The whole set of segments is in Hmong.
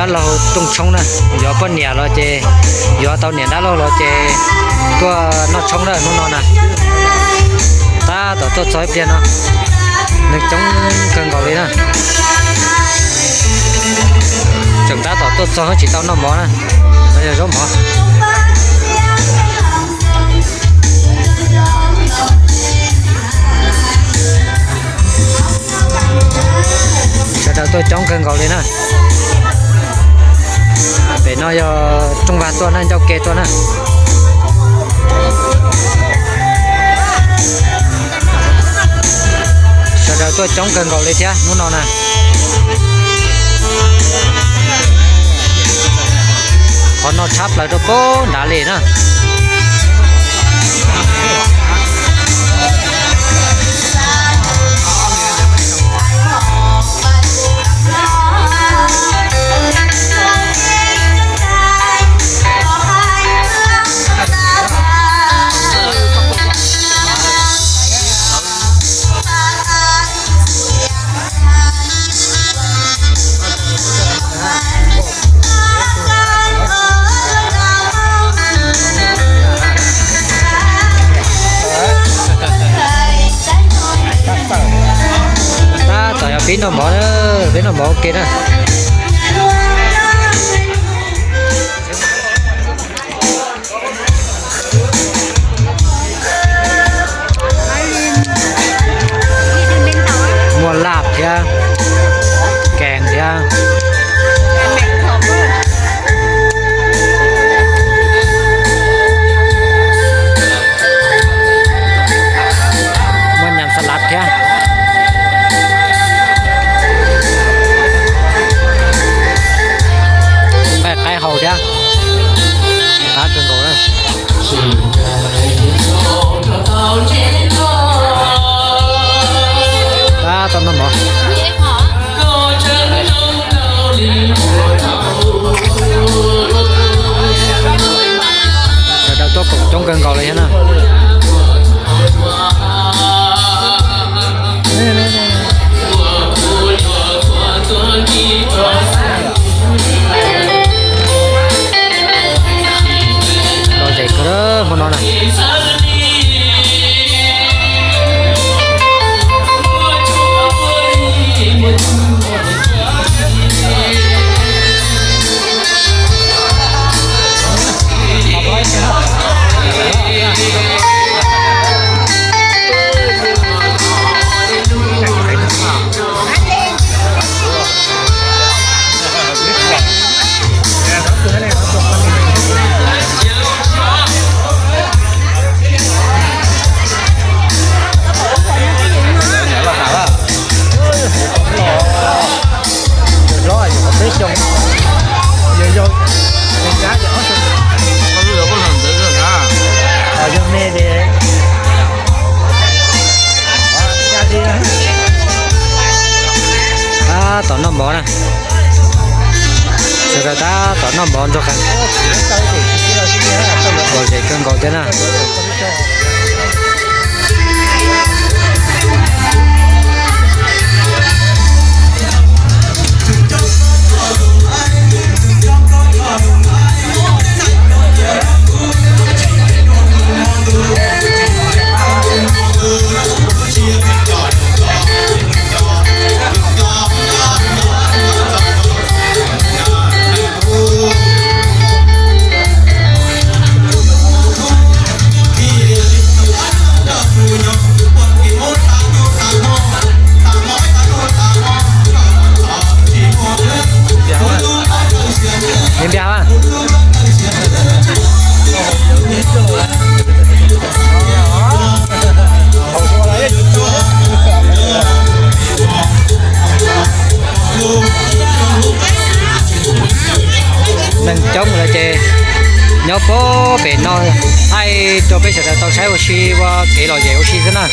Laug Tooj Tshoob na, yuav poj niam los ces, yuav tau niam dab laug los ces tuaj noj tshoob na hnub no na. Tab tom tuaj txog ib pliag no, neeg coob kawg nkaus li na. Tseem tab tom tuaj txog tsis tau noj mov na, no yog zaub mov. Sawv daws tuaj coob kawg nkaus li na. Pem no yog Rooj Vag tuaj na, ncauj ke tuaj na. Sawv daws tuaj coob kawg nkaus li thiab hnub no na. Qhov no tshab plaws rau pem nrad li na. Tab tom yog peb noj mov na, peb noj mov ua ke na. Muaj laj thiab, kees thiab. Muaj nyam xas lav thiab. Nqaij qaib hau thiab. Qab kawg nkaus na. Tab tom noj mov. Sawv daws tuaj koom coob kawg nkaus li thiab na. Lom zem kawg hmo no na. Tab tom noj mov na. Sawv daws tab tom noj mov ntxuag qees. Lom zem kawg nkaus thiab na. Neeg coob lawm ces nyob puag pem no thaij rau peb sawv daws tau saib ua si ua kev lom zem ua si xwb na.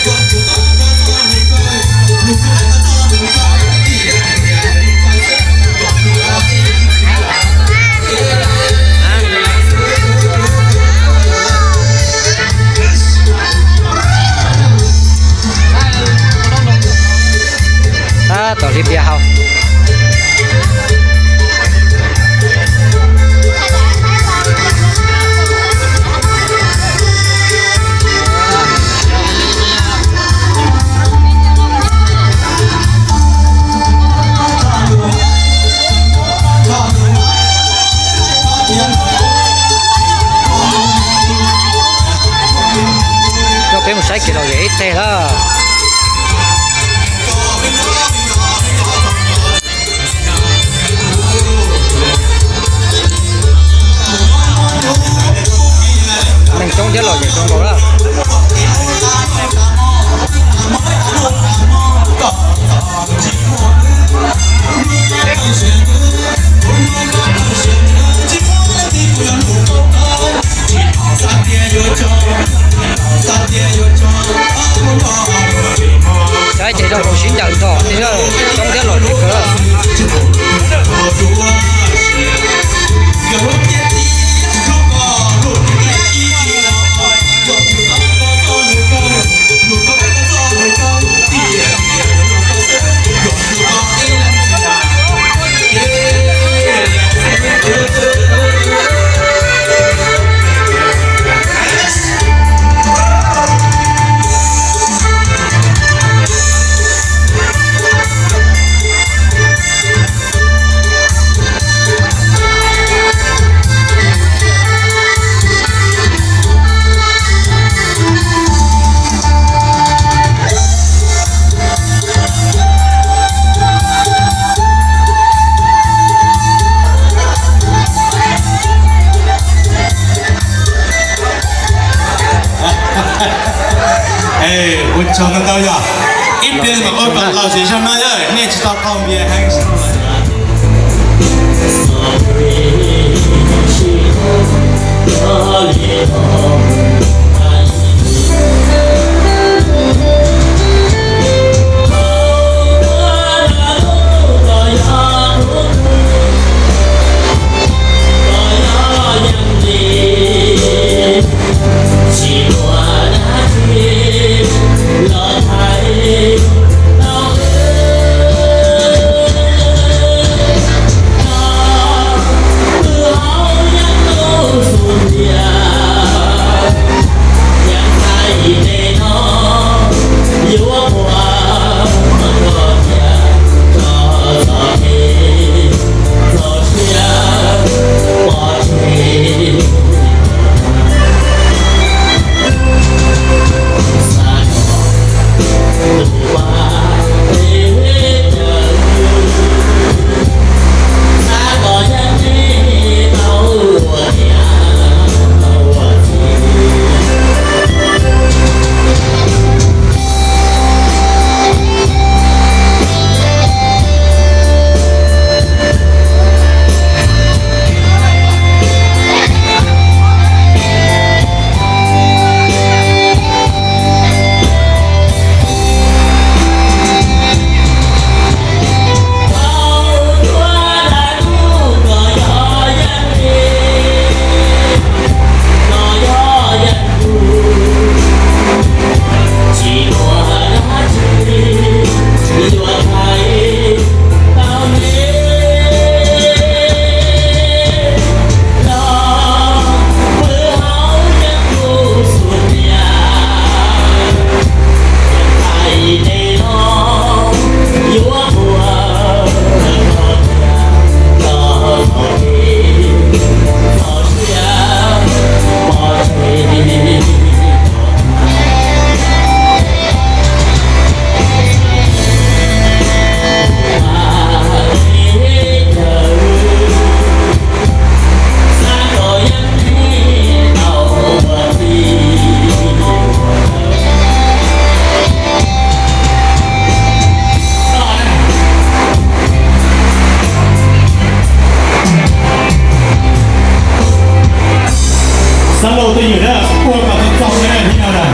Tab tom li piav hau. Saib kev lom zem ib teg lawm. Neeg coob thiab lom zem zoo nkaus lawm. Saib ces zoo nkaus sib ncaws tso, coob thiab lom zem kawg. Ua tsaug ntau ntau yog ib pliag mam ua kom lom zem zog no, nej tsis tau qaug npias heev. Xav laus tus ywm na, ua kom tau txaus na, li no na.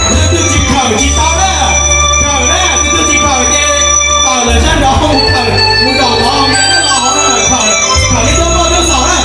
Tus twg tsis khawm tsis tau na, khawm na, tus twg tsis khawm ces tawm lawm sab nraud, khawm mus zaum tod, los hauv na, khawm, khawm li tuaj muaj tuaj xaus na.